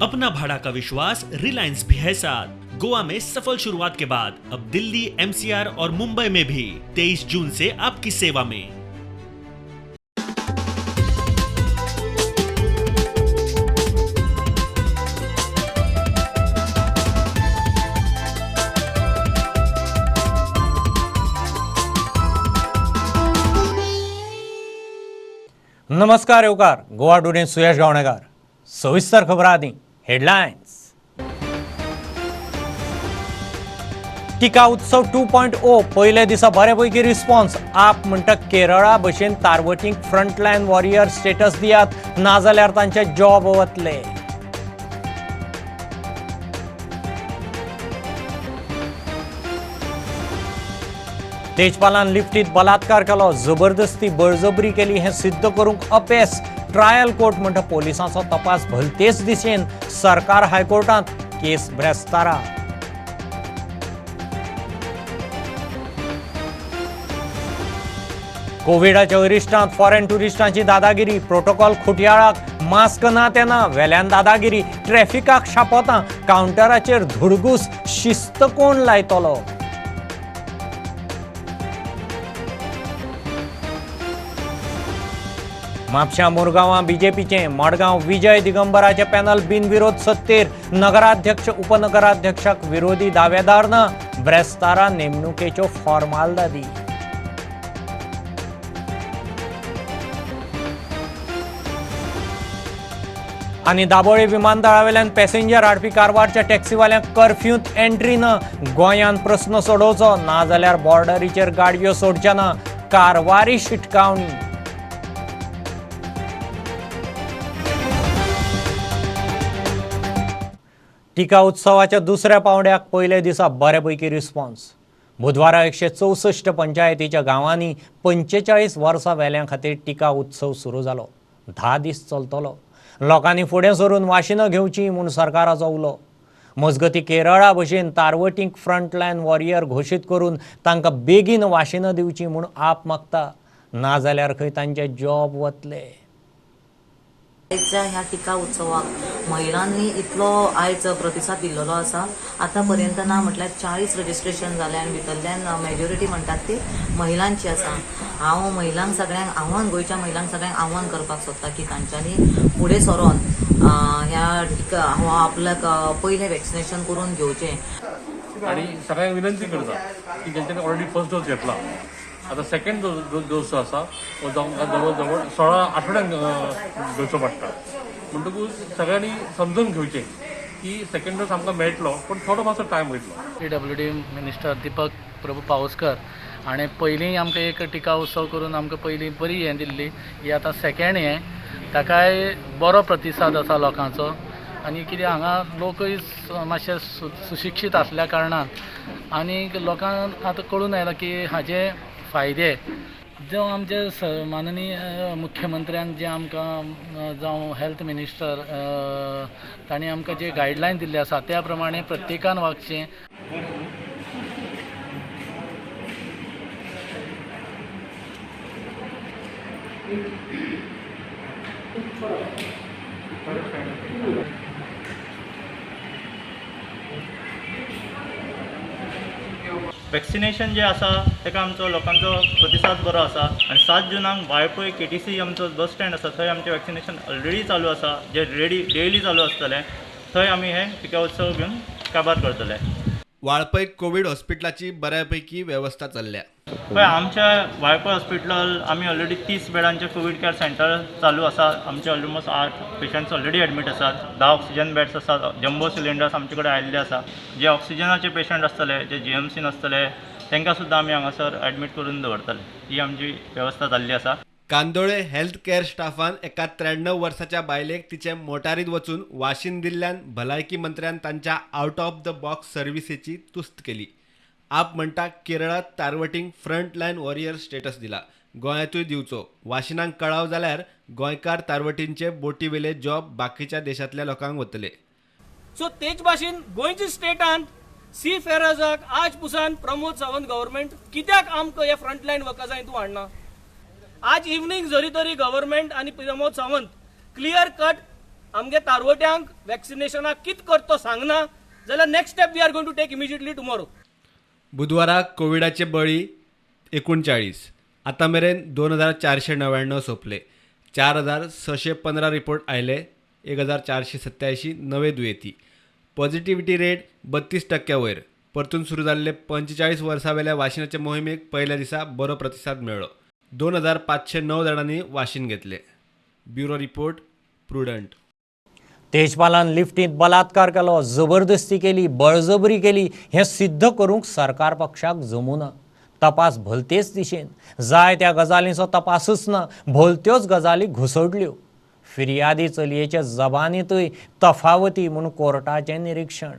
अपना भाड़ा का विश्वास रिलायंस भी है साथ। गोवा में सफल शुरुआत के बाद अब दिल्ली, एमसीआर और मुंबई में भी 23 जून से आपकी सेवा में। नमस्कार येवकार गोवा टुडे सुयश गावणेकर। सविस्तर खबर आदी हेडलायन्स। टिका उत्सव 2.0 पयले दिसा बरेपैकी रिस्पॉन्स। आप म्हणटा केरळा भशेन तारवटींक फ्रंटलायन वॉरियर स्टेटस दियात, नाजाल्यार तांचे जॉब वतले। तेजपालान लिफ्टीत बलात्कार केलो, जबरदस्ती बळजबरी केली हें सिद्ध करूंक अपेस। ट्रायल कोर्ट म्हणटा पोलिसांचो तपास भलतेच दिशेन, सरकार हायकोर्टांत केस ब्रेस्तारा। कोविडाच्या अरिश्टांत फॉरेन ट्युरिस्टांची दादागिरी, प्रोटोकॉल खुटयाळाक, मास्क ना तेना वेल्यान दादागिरी, ट्रॅफिकाक शापोतां, कावंटराचेर धुडगूस, शिस्त कोण लायतलो? म्हापशा मुरगांवां बीजेपीचें, मडगांव विजय दिगंबराचें पॅनल बिनविरोध सत्तेर, नगराध्यक्ष उपनगराध्यक्षाक विरोधी दावेदार ना, ब्रेस्तारा नेमणुकेच्यो फॉर्मालदादी। आनी दाबोळे विमानतळावेल्यान पॅसेंजर हाडपी कारवारच्या टॅक्सीवाल्यांक कर्फ्यूंत एंट्री ना, गोंयान प्रस्न सोडोवचो नाजाल्यार बॉर्डरीचेर गाडयो सोडच्या ना, कारवारी शिटकावणी। टिका उत्सवाच्या दुसऱ्या पावंड्याक पयल्या दिसा बरेपैकी रिस्पॉन्स। बुधवारा 164 पंचायतीच्या गांवांनी 45 वर्सां वेल्यां खातीर टिका उत्सव सुरू जालो। 10 दीस चलतलो। लोकांनी फुडें सरून वाशिनां घेवची म्हूण सरकाराचो उलो। मजगती केरळा भशेन तारवटींक फ्रंटलायन वॉरियर घोशीत करून तांकां बेगीन वाशिनां दिवची म्हूण आप मागता, नाजाल्यार खंय तांचे जॉब वतले। आयच्या ह्या टिका उत्सवाक महिलांनी इतलो आयज प्रतिसाद दिल्लो आसा। आतां पर्यंत ना म्हटल्यार 40 रजिस्ट्रेशन जालें आनी भितरल्यान मेजॉरिटी म्हणटात ती महिलांची आसा। हांव महिलांक सगळ्यांक आव्हान, गोंयच्या महिलांक सगळ्यांक आव्हान करपाक सोदता की तांच्यांनी फुडें सरोन ह्या टिका हो आपल्याक पयलें वॅक्सिनेशन करून घेवचें। आनी सगळ्यांक विनंती करता की ज्यांच्यानी ऑलरेडी फर्स्ट डोस घेतला, आता सेकंड डोस जो आसा तो जवळ जवळ 16 आठवड्यांक घेवचो पडटा। म्हणटकूच सगळ्यांनी समजून घेवचें की सेकंड डोस आमकां मेळटलो पूण थोडो मातसो टायम वयतलो। PWD minister Deepak Prabhu Pawaskar हाणें पयलीं आमकां एक टिका उत्सव करून आमकां पयलीं बरी हें दिल्ली, ही आतां सेकेंड हें, ताकाय बरो प्रतिसाद आसा लोकांचो। आनी कितें हांगा लोकूय मातशे सुशिक्षीत आसल्या कारणान आनी लोकांक आतां कळून आयलां की हाजे फायदे। जावं आमचे माननीय मुख्यमंत्र्यान जे आमकां जावं हेल्थ मिनिस्टर तांणी आमकां जे गायडलायन दिल्ले आसा त्या प्रमाणे प्रत्येकान वागचें। वॅक्सिनेशन जे आसा ताका आमचो लोकांचो प्रतिसाद बरो आसा आनी 7 जुनाक वाळपय KTC आमचो बस स्टँड आसा थंय आमचें वॅक्सिनेशन ऑलरेडी चालू आसा, जे रेडी डेली चालू आसतलें, थंय आमी हे टिका उत्सव घेवन काबार करतले। वाळपय कोवीड हॉस्पिटलाची बऱ्यापैकी वेवस्था चल्ल्या। पळय आमच्या वाळपय हॉस्पिटल आमी ऑलरेडी 30 बेडांचे कोवीड केअर सेंटर चालू आसा। आमचे ऑलमोस्ट 8 पेशंट्स ऑलरेडी एडमीट आसात, 10 ऑक्सिजन बेड्स आसात, जम्बो सिलिंडर्स आमचे कडेन आयिल्ले आसा। जे ऑक्सिजनाचे पेशंट आसतले, जे GMCन आसतले तांकां सुद्दां आमी हांगासर एडमीट करून दवरतले। ही आमची वेवस्था जाल्ली आसा। कांदोळे हेल्थ केअर स्टाफान एका 93 वर्साच्या बायलेक तिचे मोटारीत वचून वाशीन दिल्ल्यान भलायकी मंत्र्यान तांच्या आउट ऑफ the box सर्व्हिसेची तुस्त केली। आप म्हणटा केरळात तारवटींक फ्रंट लायन वॉरियर स्टेटस दिला, गोंयांतूय दिवचो। वाशिनांक कळाव जाल्यार गोंयकार तारवटींचे बोटीवेले जॉब बाकीच्या देशांतल्या लोकांक वतले। सो तेच भाशेन गोंयच्या स्टेटांत सी फेरर्साक आज पुसान प्रमोद सावंत गव्हर्मेंट कित्याक आमकां हे फ्रंटलायन वर्कर्सां हितून हाडना? आज इवनिंग जरी तरी गव्हर्मेंट आनी प्रमोद सावंत क्लियर कट आमगे तारवट्यांक वॅक्सिनेशनाक कित करतो सांगना जाल्यार next step we are going to take immediately tomorrow. बुधवारा कोविडाचे बळी 39, आतां मेरेन 2499 सोंपले. 4615 रिपोर्ट आयले, 1487 नवे दुयेंती. पॉझिटिव्हिटी रेट 32% वयर. परतून सुरू जाल्ले 45 वर्सां वेल्या वाशिनाचे मोहिमेक पयल्या दिसा बरो प्रतिसाद मेळ्ळो. 2509 जाणांनी वाशीन घेतले. Bureau report, Prudent. तेजपालान लिफ्टींत बलात्कार केलो, जबरदस्ती केली, बळजबरी केली हें सिद्ध करूंक सरकार पक्षाक जमूना. तपास भलतेच दिशेन, जाय त्या गजालींचो तपासूच ना, भलत्योच गजाली घुसडल्यो. फिर्यादी चलयेच्या जबानींतय तफावती म्हूण कोर्टाचें निरिक्षण.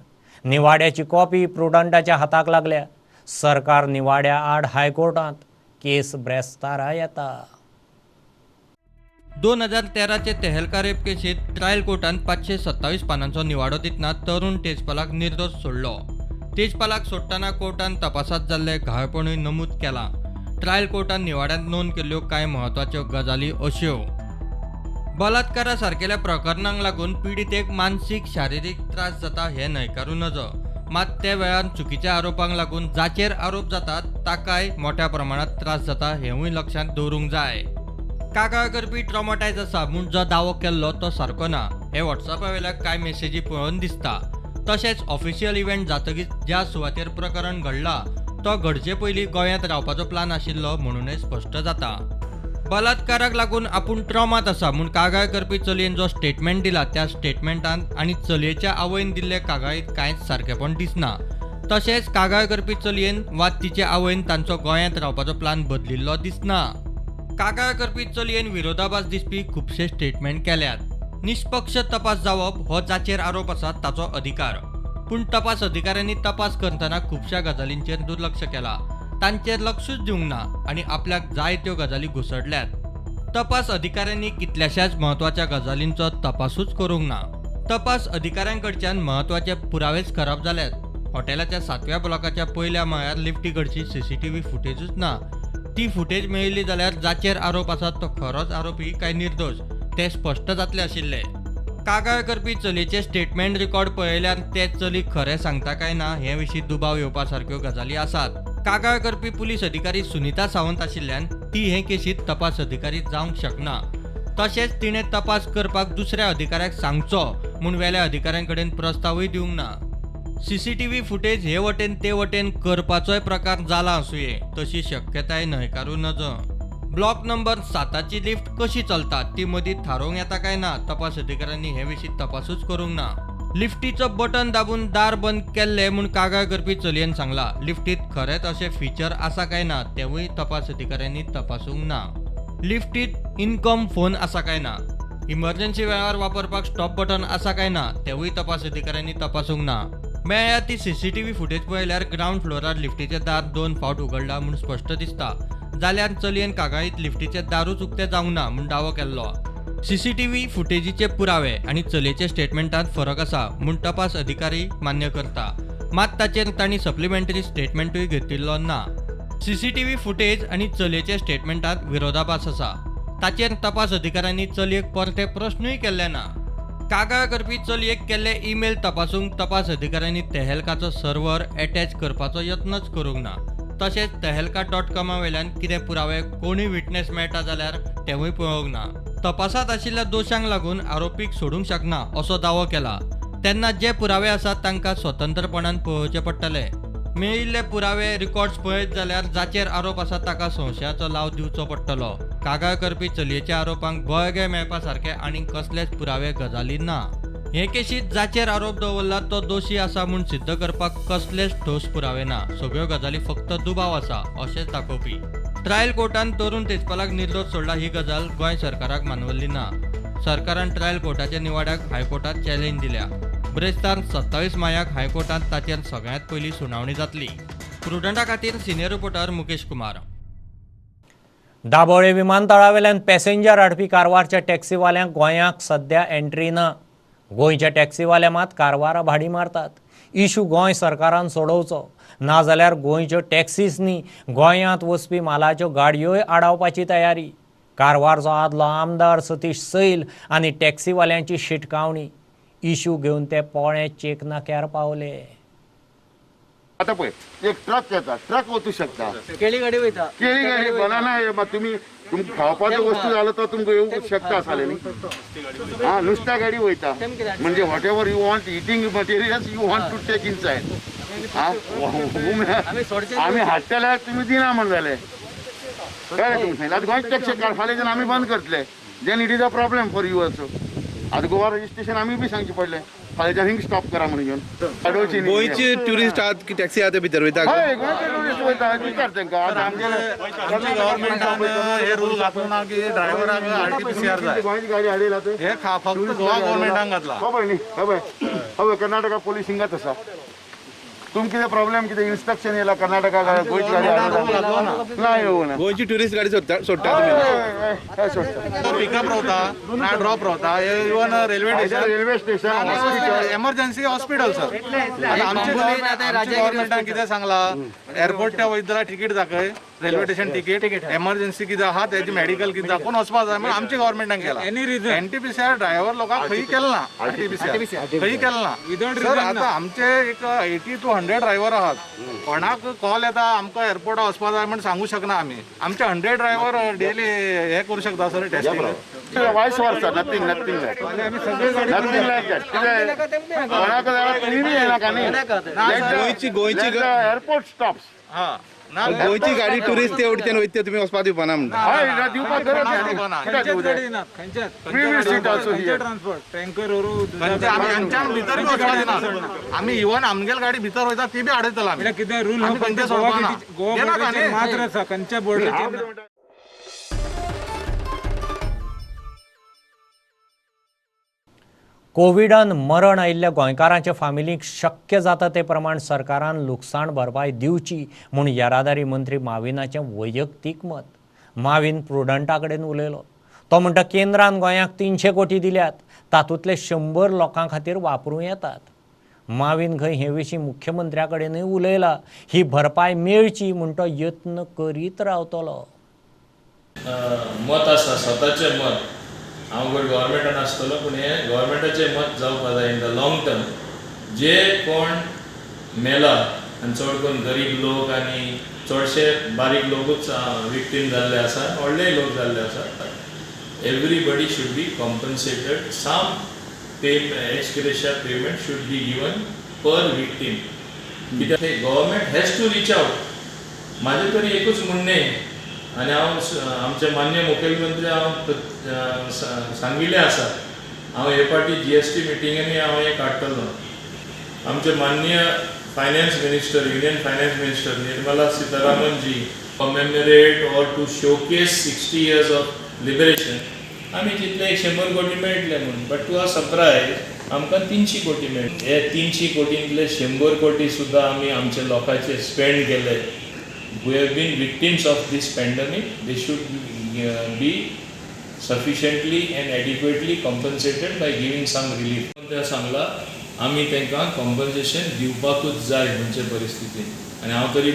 निवाड्याची कॉपी प्रुडंटाच्या हाताक लागल्या. सरकार निवाड्या आड हायकोर्टांत, केस ब्रेस्तारा येता. 2013चे तेहलका रेप केशीत ट्रायल कोर्टान 527 पानांचो निवाडो दितना तरुण तेजपालाक निर्दोश सोडलो. तेजपालाक सोडटना कोर्टान तपासात जाल्ले घाळपणूय नमूद केलां. ट्रायल कोर्टान निवाड्यांत नोंद केल्ल्यो कांय म्हत्वाच्यो गजाली अश्यो: बलात्कारा सारकेल्या प्रकरणांक लागून पिडितेक मानसीक शारिरीक त्रास जाता हें न्हयकारूं नजो, मात ते वेळार चुकीच्या आरोपांक लागून जाचेर आरोप जातात ताकाय मोठ्या प्रमाणांत त्रास जाता हेंवूय लक्षांत दवरूंक जाय. कागाळ करपी ट्रॉमाटायज आसा म्हूण जो दावो केल्लो तो सारको ना हें व्हॉट्सअपावेल्या कांय मेसेजी पळोवन दिसता. तशेंच ऑफिशियल इव्हेंट जातकीच ज्या सुवातेर प्रकरण घडलां तो घडचे पयलीं गोंयांत रावपाचो प्लान आशिल्लो म्हणूनय स्पश्ट जाता. बलात्काराक लागून आपूण ट्रॉमात आसा म्हूण कागाळ करपी चलयेन जो स्टेटमेंट दिला त्या स्टेटमेंटांत आनी चलयेच्या आवयन दिल्ले कागाळींत कांयच सारकेपण दिसना. तशेंच कागाळ करपी चलयेन वा तिचे आवयन तांचो गोंयांत रावपाचो प्लान बदलिल्लो दिसना. कागाळ करपी चलयेन विरोधाभास दिसपी खुबशे स्टेटमेंट केल्यात. निष्पक्ष तपास जावप हो जाचेर आरोप आसा ताचो अधिकार, पूण तपास अधिकाऱ्यांनी तपास करतना खुबश्या गजालींचेर दुर्लक्ष केलां, तांचेर लक्षूच दिवंक ना आनी आपल्याक जाय त्यो गजाली घुसडल्यात. तपास अधिकाऱ्यांनी कितल्याशाच म्हत्वाच्या गजालींचो तपासूच करूंक ना. तपास अधिकाऱ्यांकडच्यान म्हत्वाचे पुरावेच खराब जाल्यात. हॉटेलाच्या 7व्या ब्लॉकाच्या पयल्या माळ्यार लिफ्टी कडची सीसीटीव्ही फुटेजूच ना. ती फुटेज मेळिल्ली जाल्यार जाचेर आरोप आसा तो खरोच आरोपी काय निर्दोश तें स्पश्ट जातलें आशिल्लें. कागाळ करपी चलयेचें स्टेटमेंट रिकॉर्ड पळयल्यार तें चली खरें सांगता काय ना हे विशीं दुबाव येवपा सारक्यो गजाली आसात. कागाळ करपी पुलीस अधिकारी सुनीता सावंत आशिल्ल्यान ती हे केशीत तपास अधिकारी जावंक शकना. तशेंच तिणें तपास करपाक दुसऱ्या अधिकाऱ्याक सांगचो म्हूण वेल्या अधिकाऱ्यां कडेन प्रस्तावूय दिवंक ना. सीसीटीव्ही फुटेज हे वटेन ते वटेन करपाचोय प्रकार जाला आसुये, तशी शक्यताय न्हयकारूं नजो. ब्लॉक नंबर 7ची लिफ्ट कशी चलता ती मदीं थारोवंक येता काय ना तपास अधिकाऱ्यांनी हे विशीं तपासूच करूंक ना. लिफ्टीचो बटन दाबून दार बंद केल्लें म्हूण कागाळ करपी चलयेन सांगला. लिफ्टीत खरेंच अशें फिचर आसा काय ना तेंवूय तपास अधिकाऱ्यांनी तपासूंक ना. लिफ्टीत इनकम फोन आसा काय ना, इमर्जन्सी वेळार वापरपाक स्टॉप बटन आसा काय ना तेवूय तपास अधिकाऱ्यांनी तपासूंक ना. मेळ्ळ्या ती सीसीटीव्ही फुटेज पळयल्यार ग्रावंड फ्लोरार लिफ्टीचें दार 2 फावट उगडलां म्हूण स्पश्ट दिसता, जाल्यार चलयेन कागाळीत लिफ्टीचें दारूच उक्तें जावंक ना म्हूण दावो केल्लो. सीसीटीव्ही फुटेजीचे पुरावे आनी चलयेच्या स्टेटमेंटांत फरक आसा म्हूण तपास अधिकारी मान्य करता, मात ताचेर तांणी सप्लिमेंटरी स्टेटमेंटूय घेतिल्लो ना. सीसीटीव्ही फुटेज आनी चलयेच्या स्टेटमेंटांत विरोधाभास आसा, ताचेर तपास अधिकाऱ्यांनी चलयेक परते प्रश्नूय केल्ले ना. कागाळ करपी चलयेक केल्ले ईमेल तपासूंक तपास अधिकाऱ्यांनी तेहलकाचो सर्वर एटॅच करपाचो यत्नच करूंक ना. तशेंच तेहलका .com वयल्यान कितें पुरावे कोणूय विटनेस मेळटा जाल्यार तेवूय पळोवंक ना. तपासांत आशिल्ल्या दोशांक लागून आरोपीक सोडूंक शकना असो दावो केला तेन्ना जे पुरावे आसात तांकां स्वतंत्रपणान पळोवचे पडटले. मेळिल्ले पुरावे रिकॉर्ड्स पळयत जाल्यार जाचेर आरोप आसा ताका संशयाचो लाव दिवचो पडटलो. कागाळ करपी चलयेच्या आरोपांक बळगें मेळपा सारके आनी कसलेच पुरावे गजाली ना. हे केशीत जाचेर आरोप दवरला तो दोशी आसा म्हूण सिद्ध करपाक कसलेच ठोस पुरावे ना, सगळ्यो गजाली फक्त दुबाव आसा अशेंच दाखोवपी. ट्रायल कोर्टान तरुण तेजपालाक निर्दोश सोडला ही गजाल गोंय सरकाराक मानवल्ली ना. सरकारान ट्रायल कोर्टाच्या निवाड्याक हायकोर्टात चॅलेंज दिल्या. ब्रेस्तार 27 मायाक हायकोर्टात ताचेर सगळ्यांत पयली सुनावणी जातली. प्रुडंटा खातीर सिनियर रिपोर्टर मुकेश कुमार. दाबोळे विमानतळावेल्यान पॅसेंजर हाडपी कारवारच्या टॅक्सीवाल्यांक गोंयाक सध्या एंट्री ना. गोंयच्या टॅक्सीवाले मात कारवारा भाडी मारतात. इशू गोंय सरकारान सोडोवचो, नाजाल्यार गोंयच्यो टॅक्सीच न्ही गोंयांत वचपी मालाच्यो गाडयोय आडावपाची तयारी. कारवारचो आदलो आमदार सतीश सैल आनी टॅक्सीवाल्यांची शिटकावणी. इशू घेवन ते पोळें चेक नाक्यार पावले. आता पळय एक ट्रक येता, ट्रक वचूं शकता, केळी गाडी वयता, केळी गाडी बनाना तुमी तुमकां खावपाचो वस्तू जालो तो तुमकां येवंक शकता आसले न्ही. आं, नुस्त्या गाडी वयता म्हणजे whatever you want eating materials you want to take inside. आमी हाडटले तुमी दिना म्हण जाले, कळ्ळें तुमकां? आतां गोंय टॅक्सी काड फाल्यां आमी बंद करतले, then it is a problem for you also. आतां गोवा रजिस्ट्रेशन आमी बी सांगचें पडलें फाल्यां हिंग स्टॉप करा म्हणून घेवन. गोंयचे ट्युरिस्ट आहात की टॅक्सी आहा ते भितर वयता? हय, गोंयचे ट्युरिस्ट वयता, विचार तांकां. आतां आमगेले गव्हर्मेंटान हे रूल घातलो ना की ड्रायव्हराक RT-PCR जाय, गोंयची गाडी हाडयला ते हे फक्त गोवा गव्हर्मेंटान घातला. खबर न्ही, खबर हय, कर्नाटका पोलीस हिंगाच आसा. तुमकां कितें प्रॉब्लेम, कितें इन्स्ट्रक्शन येयला कर्नाटका गोंयची गाडी ना येवना? गोंयची ट्युरिस्ट गाडी सोडटा तुमी? पिकअप रावता ना ड्रॉप रावता, even railway station, railway station, emergency hospital sir. आमच्या गव्हर्मेंटान कितें सांगला, एअरपोर्ट वयता जाल्यार तिकीट दाखय, रेल्वे स्टेशन तिकीट, एमर्जन्सी कितें आहा तेजी मेडिकल कितें दाखोवन वचपा जाय म्हूण आमच्या गव्हर्मेंटान केला. NT-PCR driver लोकांक खंय केलें ना, RT-PCR खंय केलें ना सर. आतां आमचे एक 80 to 100 driver आहात, कोणाक कॉल येता आमकां एअरपोर्टार वचपा जाय म्हूण सांगू शकना आमी. आमचे 100 ड्रायव्हर डेली हे करूं शकता sir testing? Vice versa, nothing nothing like nothing like that. कोणाक जाल्यार तुमी बी येनाका न्ही, गोंयची एअरपोर्ट स्टॉप्स. गोंयची गाडी ट्युरिस्ट ते वटेन वयता, तुमी वचपा दिवपाना म्हणटा? हय, दिवपाक गरज ना. आमी इवन आमगेल गाडी भितर वयता ती बी आडयतला आमी. कितें रूल मात्र आसा खंयच्या बोर्डराचेर. कोविडान मरण आयिल्ल्या गोंयकारांच्या फामिलींक शक्य जाता ते प्रमाण सरकारान लुकसाण भरपाय दिवची म्हूण येरादारी मंत्री माविनाचें वैयक्तीक मत. माविन प्रुडंटा कडेन उलयलो. तो म्हणटा केंद्रान गोंयाक 300 कोटी दिल्यात, तातूंतले 100 लोकां खातीर वापरूं येतात. माविन खंय हे विशीं मुख्यमंत्र्या कडेनूय उलयला. ही भरपाय मेळची म्हूण तो यत्न करीत रावतलो. मत आसा स्वताचें मत, हांव गव्हर्मेंटान आसतलो पूण हें गव्हर्मेंटाचें मत जावपा जाय इन the long term. जे कोण मेला आनी चड करून गरीब लोक आनी चडशे बारीक लोकूच विक्टीम जाल्ले आसा, व्हडलेय लोक जाल्ले आसा. Everybody should be compensated. Some ex gratia payment should be given per victim. कित्याक government has to reach out. म्हाजें तरी एकूच म्हणणें आनी हांव आमचे मान्य मुखेलमंत्री हांव सांगिल्लें आसा, हांव हे फावटी GST मिटिंगांनी हांव हें काडटलो. आमचे मान्य finance minister, union finance minister Nirmala Sitharaman ji commemorate or to showcase 60 years of liberation आमी चिंतलें 100 कोटी मेळटले म्हूण, बट टू our surprise आमकां 300 कोटी मेळ्ळे. हे 300 कोटींतले 100 कोटी सुद्दां आमी आमच्या लोकांचेर स्पेंड केले. Who have been victims of this pandemic, they should be sufficiently and adequately compensated by giving some relief. ते सांगला आमी तांकां कॉम्पन्सेशन दिवपाकूच जाय खंयचे परिस्थितीन. आनी हांव तरी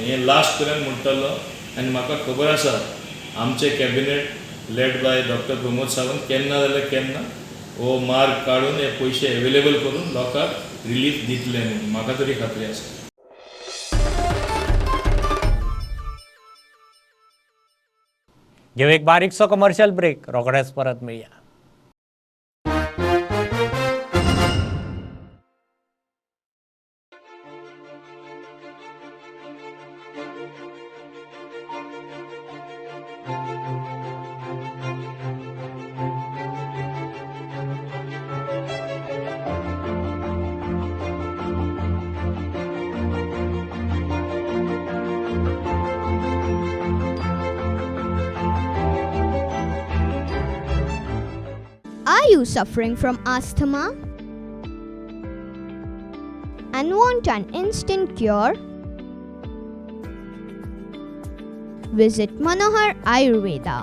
हें लास्ट पर्यंत म्हणटलो आनी म्हाका खबर आसा आमचें cabinet led by doctor Pramod Sawant केन्ना जाल्यार केन्ना हो मार्ग काडून हे पयशे एवेलेबल करून लोकांक रिलीफ दितले म्हणून म्हाका तरी खात्री आसा. घेऊ एक बारीकसो कमर्शियल ब्रेक, रोखडेच परत मेळया. Are you suffering from asthma and want an instant cure? Visit Manohar Ayurveda.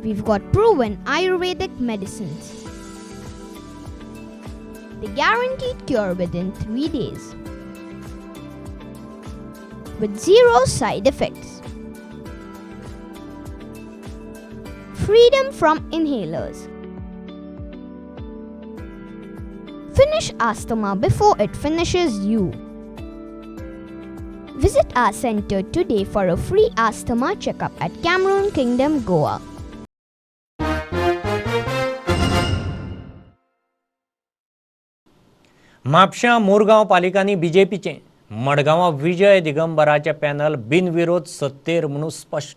We've got proven Ayurvedic medicines. The guaranteed cure within 3 days with 0 side effects. Freedom from inhalers. Finish asthma before it finishes you. Visit our center today for a free asthma checkup at Cameroon Kingdom, Goa. म्हापशां मुरगांव पालिकांनी बीजेपीचें, मडगांवां Vijay दिगंबराचें panel बिनविरोध सत्तेर म्हणून स्पश्ट.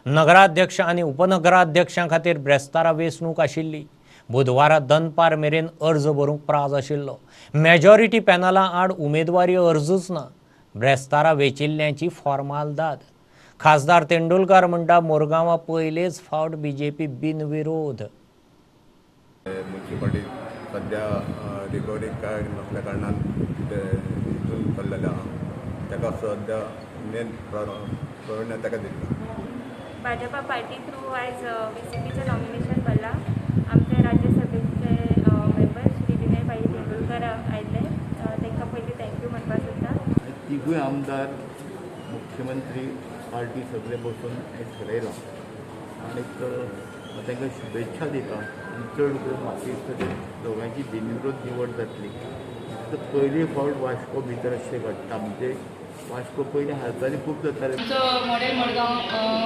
नगराध्यक्ष आनी उपनगराध्यक्षां खातीर ब्रेस्तारा वेंचणूक आशिल्ली. बुधवारा दनपार मेरेन अर्ज भरूंक प्राज आशिल्लो. मॅजॉरिटी पॅनला आड उमेदवारी अर्जूच ना. ब्रेस्तारा वेंचिल्ल्यांची फॉर्मालदाद. खासदार तेंडुलकार म्हणटा, मुरगांवां पयलेच फावट बीजेपी बिनविरोध. म्युनिसिपालिटी सद्या रिकवरी काय नासल्या कारणान ते हितून पडलेले आहा, ताका सद्या मेन प्राधान्य ताका दिल्लें. भाजपा पार्टी थ्रू आयज बीजेपीचें नॉमिनेशन भरलां. आमचे राज्यसभेचे मेंबर श्री विनय भाई तेंडुलकर आयिल्ले, तांकां पयलीं thank you म्हणपाक सोदता. तिगूय आमदार, मुख्यमंत्री, पार्टी सगळे बसून हें ठरयलां आनीक तांकां शुभेच्छा दिता आनी चड करून म्हाका दिसता ते दोगांयची बिनविरोध निवड जातली. तर पयली फावट वास्को भितर अशें घडटा, म्हणजे वास्को पयलीं हालचाली खूब जाताले. आमचो मॉडेल मडगांव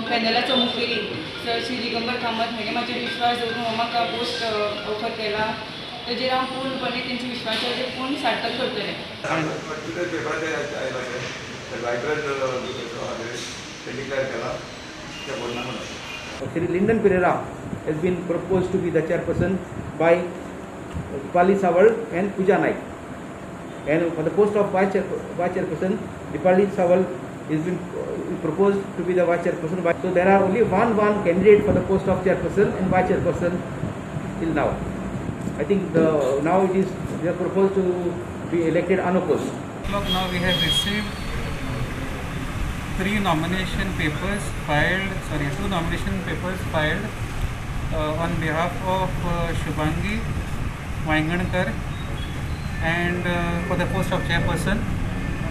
पॅनलाचो मुखेली सर श्री दिगंबर कामत हाणें म्हाजेर विश्वास दवरून हो म्हाका पोस्ट ऑफर केला, तेजेर हांव पूर्णपणे तेंच्या विश्वासाचेर पूर्ण सार्थक करतलें. Shri Lyndon Pereira has been proposed to be the chairperson by Dipali Sawal and Pooja Naik. And for the post of vice chairperson, Dipali Sawal is been proposed to be the vice chairperson. So there are only one candidate for the post of chairperson and vice chairperson till now. I think now it is they are proposed to be elected unopposed. Look, now we have received 2 nomination papers filed on behalf of Shubhangi Vaingankar and for the post of chairperson,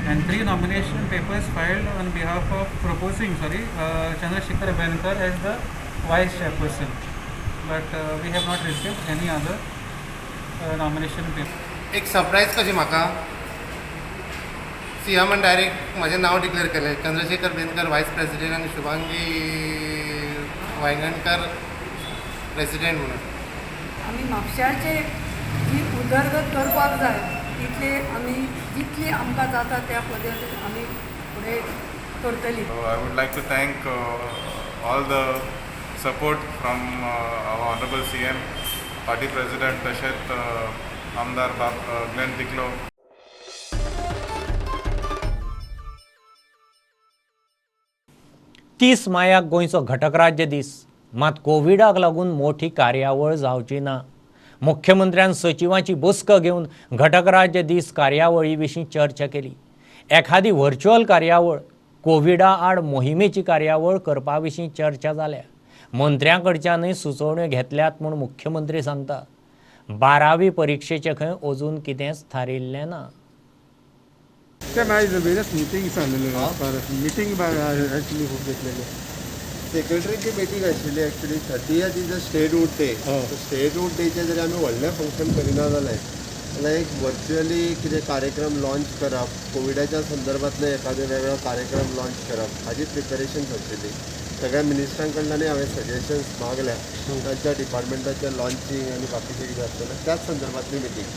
and 3 nomination papers filed on behalf of proposing Chandrasekhar Benkar as the vice chairperson, but we have not received any other nomination paper. एक surprise कशी म्हाका सीएमान direct म्हजें नांव declare केलें, Chandrashekhar बेनकर voice president आनी Shubhangi Wayangankar president म्हणून. आमी म्हापशाचे जी उदरगत करपाक जाय तितले आमी जितली आमकां जाता त्या पद्दतीन आमी फुडें करतली. I would like to thank all the support from our honourable CM, party president तशेंच आमदार बाब ग्लेन टिकलो. 30 मायाक गोंयचो घटक राज्य दीस, मात कोविडाक लागून मोठी कार्यावळ जावची ना. मुख्यमंत्र्यान सचिवांची बसका घेवन घटक राज्य दीस कार्यावळी विशीं चर्चा केली. एखादी व्हर्च्युअल कार्यावळ, कोविडा आड मोहिमेची कार्यावळ करपा विशीं चर्चा जाल्या. मंत्र्यां कडच्यानूय सुचोवण्यो घेतल्यात म्हूण मुख्यमंत्री सांगता. 12वी परिक्षेचें खंय अजून कितेंच थारिल्लें ना. सेक्रेटरीची मिटींग आशिल्ली actually 30th is a statehood day. Statehood डेचें जरी आमी व्हडलें फंक्शन करिना जालें जाल्यार एक वर्च्युअली कितें कार्यक्रम लॉंच करप, कोविडाच्या संदर्भांतले एखादो वेगळो कार्यक्रम लॉंच करप हाजी प्रिपेरेशन चलतली. सगळ्या मिनिस्टरां कडल्यानूय हांवें सजेशन्स मागल्या तांच्या डिपार्टमेंटाचें लॉंचींग आनी बाकीचें कितें आसतलें त्याच संदर्भांतली meeting.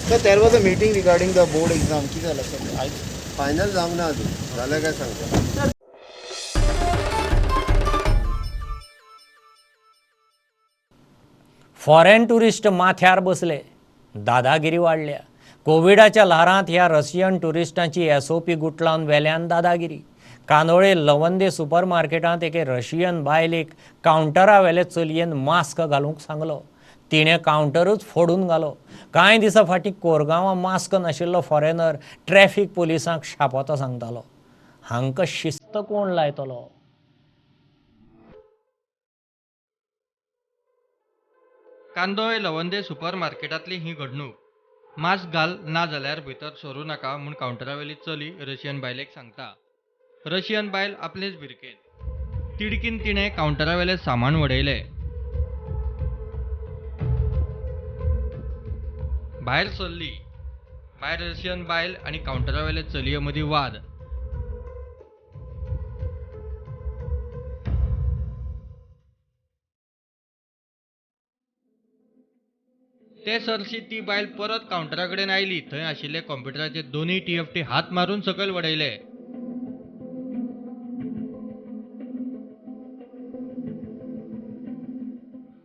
Sir, there was a meeting regarding the board exam. कितें जालें सर? फायनल जावंक ना अजून, जाल्यार काय सांगता. फॉरेन ट्युरिस्ट माथ्यार बसले, दादागिरी वाडल्या. कोविडाच्या ल्हारांत ह्या रशियन ट्युरिस्टांची एसओपी गुटलावन वेल्यान दादागिरी. कांदोळे लवंदे सुपर मार्केटांत एके रशियन बायलेक कावंटरा वेले चलयेन मास्क घालूंक सांगलो, तिणें कावंटरूच फोडून घालो. कांय दिसां फाटीं कोरगांवां मास्क नाशिल्लो फॉरेनर ट्रॅफिक पुलिसांक शापोतां सांगतालो. हांकां शिस्त कोण लायतलो? कांदोळे लवंदे सुपर मार्केटांतली ही घडणूक. मास्क घाल ना जाल्यार भितर सरूं नाका म्हूण कावंटरावेली चली रशियन बायलेक सांगता. रशियन बायल आपलेच भिरकेन तिडकीन तिणें कावंटरावेलें सामान वडयलें. भायर सरली. भायर रशियन बायल आनी कावंटरावेले चलये मदीं वाद. ते सरशी ती बायल परत कावंटरा कडेन आयली. थंय आशिल्ले कॉम्प्युटराचे दोनूय TFT हात मारून सकयल वडयले.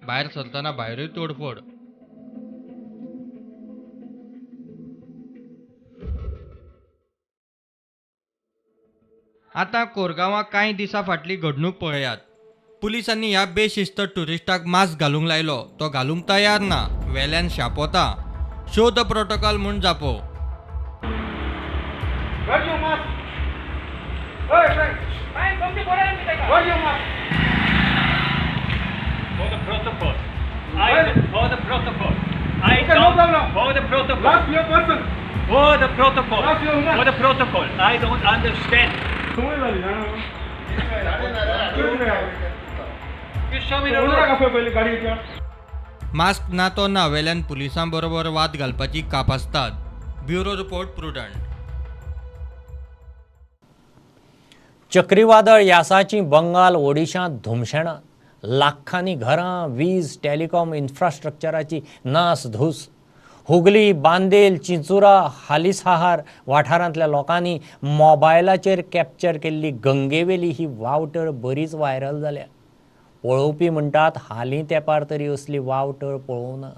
भायर सरतना भायरूय तोडफोड. आतां कोरगांवां कांय दिसां फाटली घडणूक पळयात. पुलिसांनी ह्या बेशिस्त ट्युरिस्टाक मास्क घालूंक लायलो. तो घालूंक तयार ना. वेल्यान शापोता. शो the protocol म्हूण जापो. For the protocol. I don't understand. You show me the road. Mask ना तो ना वेल्यान पुलिसां बरोबर वाद घालपाची कापास्ताद. Bureau report, Prudent. चक्रीवादळ यासाची बंगाल ओडिशांत धुमशेणां. लाखांनी घरां, वीज, टेलिकॉम इन्फ्रास्ट्रक्चराची नास धूस. हुगली, बांदेल, चिंचुरा, हालीसहार वाठारांतल्या लोकांनी मोबायलाचेर कॅप्चर केल्ली गंगेवेली ही वावटळ बरीच व्हायरल जाल्या. पळोवपी म्हणटात हालीं तेंपार तरी असली वावटळ पळोवना.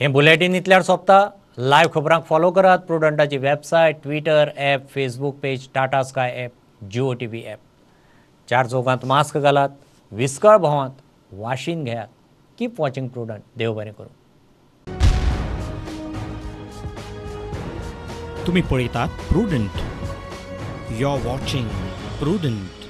हें बुलेटीन इतल्यार सोंपता. लायव्ह खबरांक फॉलो करात प्रुडंटाची website, Twitter app, Facebook page, Tata Sky app, Jio TV app. चार चौकांत मास्क घालात, विस्कळ भोंवात, वाशीन घेयात. Keep watching Prudent. देव बरें करूं. तुम्ही पळयतात Prudent. You are watching Prudent.